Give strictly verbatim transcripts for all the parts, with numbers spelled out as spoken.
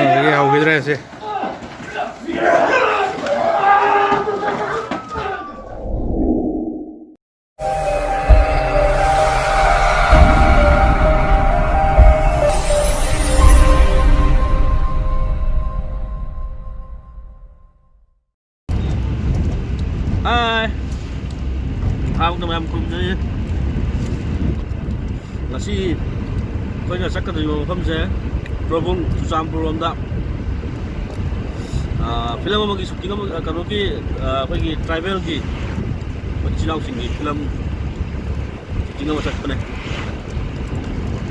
ꯑꯗꯒꯤ ꯍꯧꯈꯤꯗ꯭ꯔꯦ ꯁꯤ꯫ ꯍꯥꯏ꯫ ꯍꯥꯎꯅ ꯃꯌꯥꯝ ꯈꯨꯔꯨꯝꯖꯔꯤ꯫ ꯉꯁꯤ ꯑꯩꯈꯣꯏꯅ ꯆꯠꯀꯗꯧꯔꯤꯕ ꯃꯐꯝꯁꯦ ꯄ꯭ꯔꯣꯕꯨꯡ, ꯆꯨꯔꯆꯥꯟꯄꯨꯔ ꯔꯣꯝꯗ, ꯑꯥ, ꯐꯤꯂꯝ ꯑꯃꯒꯤ ꯁꯨꯇꯤꯡ ꯑꯃ, ꯀꯩꯅꯣꯒꯤ, ꯑꯥ, ꯑꯩꯈꯣꯏꯒꯤ ꯇ꯭ꯔꯥꯏꯕꯦꯜꯒꯤ, ꯑꯩꯈꯣꯏ ꯏꯆꯤꯜ ꯏꯅꯥꯎꯁꯤꯡꯒꯤ ꯐꯤꯂꯝ ꯁꯨꯇꯤꯡ ꯑꯃ ꯆꯠꯄꯅꯦ꯫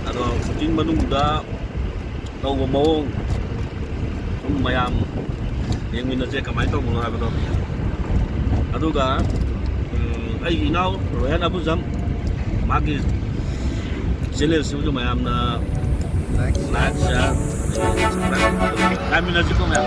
ꯑꯗꯣ ꯁꯨꯇꯤꯡ ꯃꯅꯨꯡꯗ ꯇꯧꯕ ꯃꯑꯣꯡ ꯁꯨꯝ ꯃꯌꯥꯝ ꯌꯦꯡꯃꯤꯟꯅꯁꯦ, ꯀꯃꯥꯏꯅ ꯇꯧꯕꯅꯣ ꯍꯥꯏꯕꯗꯣ꯫ ꯑꯗꯨꯒ, ꯎꯝ, ꯑꯩꯒꯤ ꯏꯅꯥꯎ ꯔꯣꯌꯟ ꯑꯕꯨꯖꯝ, ꯃꯥꯒꯤ ꯆꯦꯅꯦꯜꯁꯤꯕꯨꯁꯨ ꯃꯌꯥꯝꯅ like, share, subscribe ꯇꯧꯕꯤꯌꯨ꯫ ꯉꯥꯏꯃꯤꯟꯅꯁꯤꯀꯣ ꯃꯌꯥꯝ꯫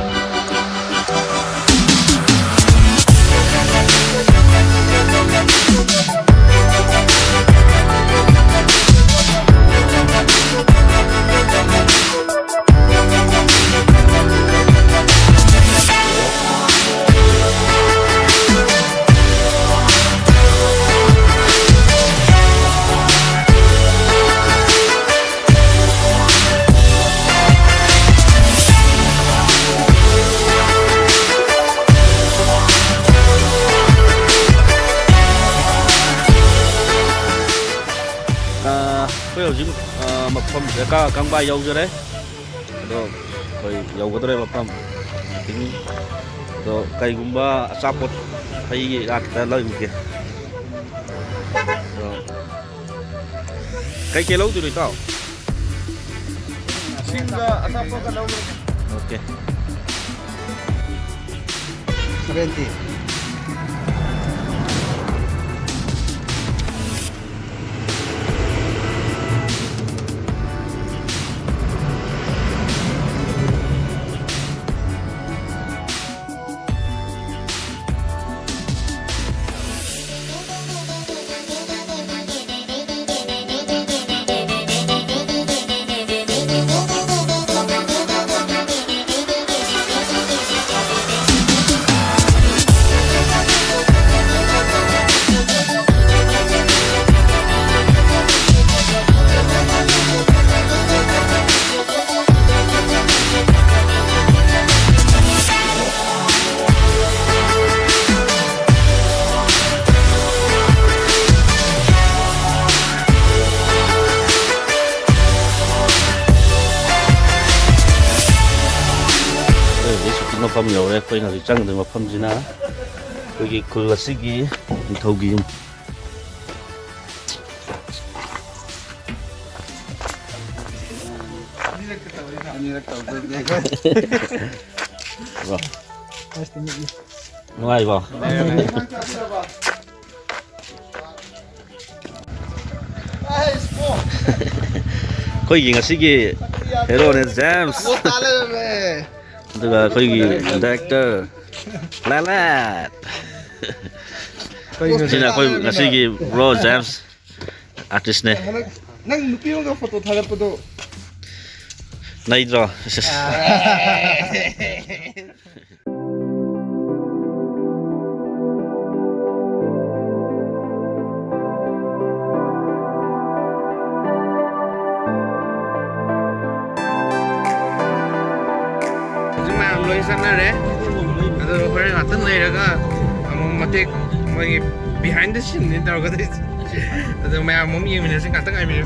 ꯑꯥ, ꯑꯩꯈꯣꯏ ꯍꯧꯖꯤꯛ, ꯑꯥ, ꯃꯐꯝꯁꯦ ꯀ-, ꯀꯪꯕꯥ ꯌꯧꯖꯔꯦ꯫ ꯑꯗꯣ ꯑꯩꯈꯣꯏ ꯌꯧꯒꯗꯧꯔꯦ ꯃꯐꯝ꯫ ꯑꯗꯣ ꯀꯩꯒꯨꯝꯕ ꯑꯆꯥꯄꯣꯠ ꯍꯩ ꯉꯥꯛꯇ ꯂꯧꯒꯦ꯫ ꯑꯗꯣ ꯀꯩ ꯀꯩ ꯂꯧꯗꯣꯏꯅꯣ, ꯏꯇꯥꯎ? ꯏꯁꯤꯡꯒ ꯑꯆꯥꯄꯣꯠꯀ ꯂꯧꯔꯒꯦ꯫ ꯑꯣꯀꯦ꯫ ꯁꯚꯦꯟꯇꯤ꯫ ꯑꯩꯈꯣꯏ ꯍꯧꯖꯤꯛ ꯁꯨꯇꯤꯡ ꯃꯐꯝ ꯌꯧꯔꯦ꯫ ꯑꯩꯈꯣꯏꯅ ꯍꯧꯖꯤꯛ ꯆꯪꯒꯗꯣꯏ ꯃꯐꯝꯁꯤꯅ ꯑꯩꯈꯣꯏꯒꯤ ꯈꯨꯜ ꯑꯁꯤꯒꯤ ꯅꯤꯡꯊꯧꯒꯤ ꯌꯨꯝ꯫ ꯑꯅꯤꯔꯛ ꯇꯧꯗꯣꯏꯅꯦ ꯑꯩꯈꯣꯏ꯫ Bro. Nice to meet you. ꯅꯨꯡꯉꯥꯏꯕꯣ? ꯑꯩꯈꯣꯏꯒꯤ ꯉꯁꯤꯒꯤ ꯍꯦꯔꯣꯅꯦ ꯖꯦꯝꯁ꯫ ꯑꯗꯨꯒ ꯑꯩꯈꯣꯏꯒꯤ ꯗꯥꯏꯔꯦꯛꯇꯔ ꯂꯥꯂꯥꯠ꯫ ꯁꯤꯅ ꯑꯩꯈꯣꯏ ꯉꯁꯤꯒꯤ ꯕ꯭ꯔꯣ ꯖꯦꯝꯁ, ꯑꯥꯔꯇꯤꯁꯅꯦ꯫ ꯅꯪ ꯅꯨꯄꯤ ꯑꯃꯒ ꯐꯣꯇꯣ ꯊꯥꯒꯠꯄꯗꯣ ꯅꯩꯗ꯭ꯔꯣ? ꯍꯧꯖꯤꯛ ꯃꯌꯥꯝ ꯂꯣꯏ ꯆꯠꯅꯔꯦ꯫ ꯑꯗꯣ ꯍꯣꯔꯦꯟ ꯉꯥꯛꯇꯪ ꯂꯩꯔꯒ ꯑꯃꯨꯛ ꯃꯇꯦꯛ ꯃꯣꯏꯒꯤ behind the scene ꯅꯤ ꯇꯧꯔꯛꯀꯗꯣꯏꯁꯦ꯫ ꯑꯗꯣ ꯃꯌꯥꯝ ꯑꯃꯨꯛ ꯌꯦꯡꯃꯤꯟꯅꯁꯤ, ꯉꯥꯛꯇꯪ ꯉꯥꯏꯕꯤꯌꯨ꯫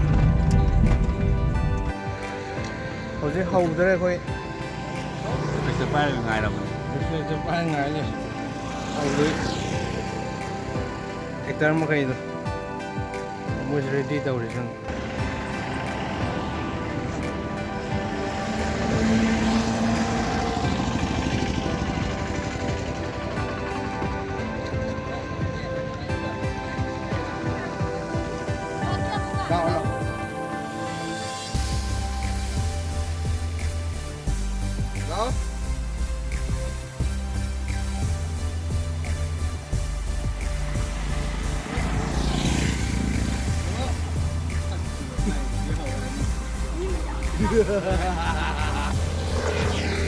ꯍꯧꯖꯤꯛ ꯍꯧꯗ꯭ꯔꯦ ꯑꯩꯈꯣꯏ꯫ ꯔꯤꯐ꯭ꯂꯦꯛꯇꯔ ꯄꯥꯏꯔꯒ ꯉꯥꯏꯔꯕꯅꯤ꯫ ꯔꯤꯐ꯭ꯂꯦꯛꯇꯔ ꯄꯥꯏꯔꯒ ꯉꯥꯏ ꯂꯩ꯫ ꯍꯧꯖꯤꯛ ꯑꯦꯛꯇꯔ ꯃꯈꯩꯗꯣ ꯃꯣꯏꯁꯨ ꯔꯦꯗꯤ ꯇꯧꯔꯤ ꯁꯣꯝꯗ꯫ ꯂꯥꯛꯑꯣ, ꯂꯥꯛꯑꯣ꯫ ꯂꯥꯛꯑꯣ꯫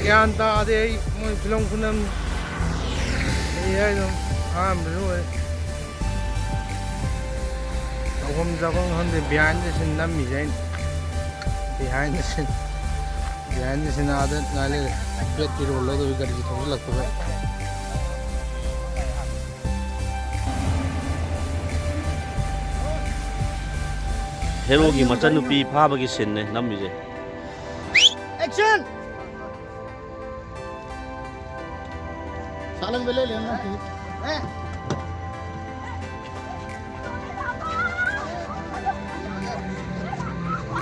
ꯒ꯭ꯌꯥꯟ ꯇꯥꯗꯦ ꯑꯩ, ꯃꯣꯏ ꯐꯤꯂꯝ ꯈꯨꯅꯝ ꯀꯩ ꯍꯥꯏꯅꯣ, ꯑꯍꯥꯟꯕꯁꯨ ꯑꯣꯏ꯫ ꯇꯧꯐꯝ ꯆꯥꯐꯝ ꯈꯪꯗꯦ, behind the scene ꯅꯝꯃꯤꯁꯦ ꯑꯩꯅ꯫ Behind the scene, behind the scene ꯑꯥꯗ ꯉꯥꯏ ꯂꯩꯔꯦ꯫ ꯕꯦꯠ ꯄꯤꯔꯣꯜ ꯂꯧꯗꯕꯤ ꯒꯥꯔꯤꯁꯦ ꯊꯧꯖꯤꯜꯂꯛꯄꯗ꯫ ꯍꯦꯔꯣꯒꯤ ꯃꯆꯟꯅꯨꯄꯤ ꯐꯥꯕꯒꯤ ꯁꯤꯟꯅꯦ ꯅꯝꯃꯤꯁꯦ꯫ Action! Talang bele le na. Eh.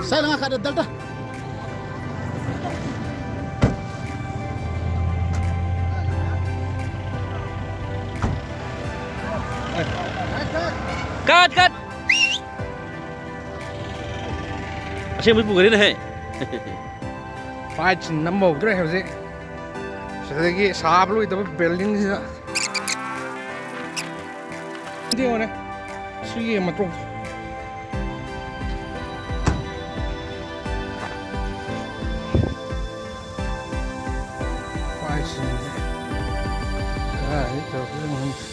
Saya nang kada delta. Cut, cut. ꯑꯁꯦꯡꯕꯩ ꯄꯨꯈ꯭ꯔꯤꯅꯦꯍꯦ꯫ ꯄꯥꯏꯠꯁꯤ ꯅꯝꯕ ꯍꯧꯗ꯭ꯔꯦ ꯍꯧꯖꯤꯛ꯫ ꯁꯤꯗꯒꯤ ꯁꯥꯕ ꯂꯣꯏꯗꯕ ꯕꯤꯜꯗꯤꯡꯁꯤꯗ꯫ ꯌꯦꯡꯉꯨꯅꯦ꯫ ꯁꯤꯒꯤ ꯃꯇꯣꯛ꯫ ꯄꯥꯏꯠꯁꯤꯡꯁꯦ ꯀꯗꯥꯏꯗꯒꯤ ꯇꯧꯔꯛꯄꯅꯣ ꯈꯪꯗꯦ꯫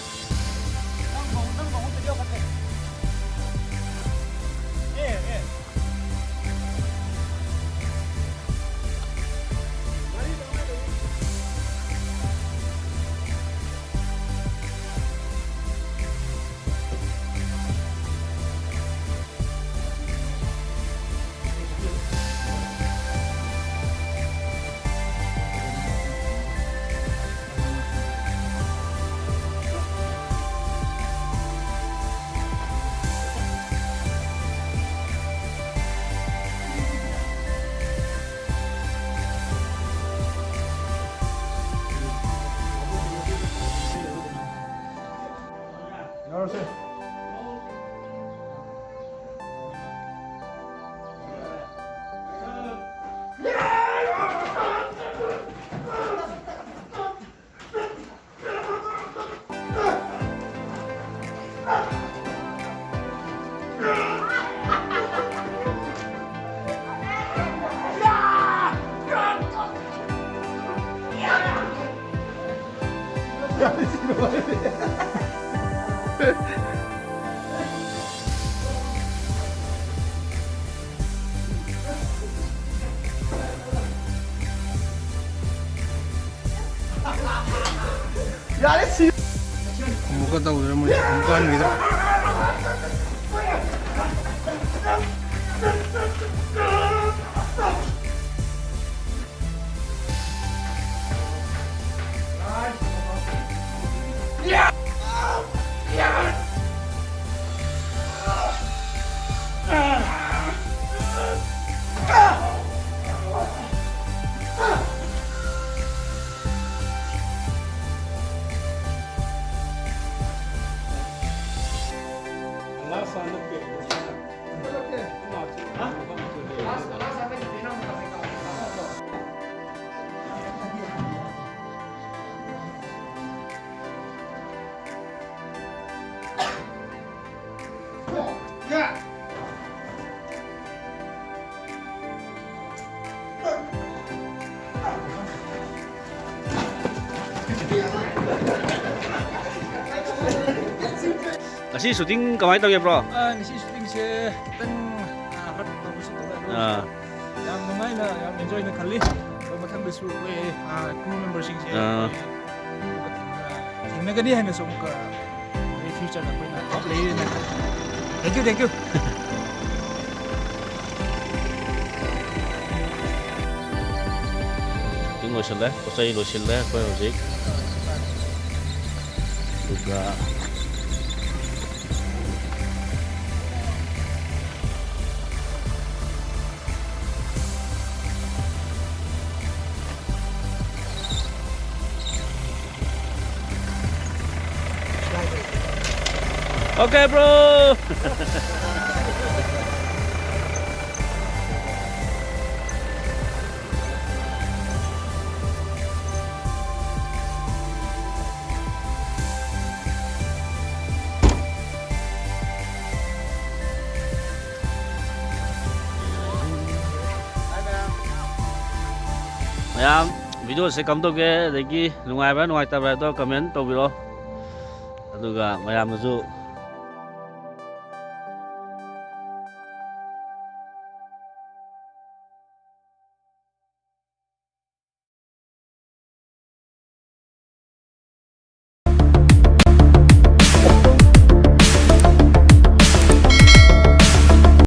ꯌꯥꯔꯦ, ꯁꯤ꯫ ꯑꯃꯨꯛꯀ ꯇꯧꯗ꯭ꯔꯦ ꯃꯣꯏ, ꯑꯃꯨꯛꯀ ꯍꯟꯈꯤꯗ꯭ꯔꯦ꯫ ꯉꯁꯤ shooting ꯀꯃꯥꯏꯅ ꯇꯧꯒꯦ, bro? ꯑꯥ, ꯉꯁꯤ shootingꯁꯦ ꯈꯤꯇꯪ, ꯑꯥ, hard ꯇꯧꯕꯁꯨ ꯇꯧꯋꯦ, ꯑꯗꯨ ꯑꯥ꯫ ꯌꯥꯝ ꯅꯨꯡꯉꯥꯏꯅ, ꯌꯥꯝ enjoyꯅ ꯈꯜꯂꯤ꯫ ꯑꯗꯣ ꯃꯊꯪꯗꯁꯨ ꯑꯩꯈꯣꯏ, ꯑꯥ, crew memberꯁꯤꯡꯁꯦ ꯑꯥ꯫ ꯑꯩꯈꯣꯏ ꯊꯦꯡꯅꯒꯅꯤ ꯍꯥꯏꯅꯁꯨ ꯑꯃꯨꯛꯀ ꯑꯩꯈꯣꯏ futureꯗ ꯑꯩꯈꯣꯏꯅ hope ꯂꯩꯔꯦꯅ ꯈꯜꯂꯤ꯫ Thank you, thank you꯫ Shooting ꯂꯣꯏꯁꯤꯜꯂꯦ, ꯄꯣꯠ ꯆꯩ ꯂꯣꯏꯁꯤꯜꯂꯦ ꯑꯩꯈꯣꯏ ꯍꯧꯖꯤꯛ꯫ ꯑꯗꯨꯒ Okay, bro. ꯃꯌꯥꯝ, videoꯁꯦ ꯀꯝꯗꯧꯒꯦ, ꯑꯗꯒꯤ ꯅꯨꯡꯉꯥꯏꯕ꯭ꯔꯥ ꯅꯨꯡꯉꯥꯏꯇꯕ꯭ꯔꯥ ꯍꯥꯏꯗꯣ comment ꯇꯧꯕꯤꯔꯣ꯫ ꯑꯗꯨꯒ ꯃꯌꯥꯝꯅꯁꯨ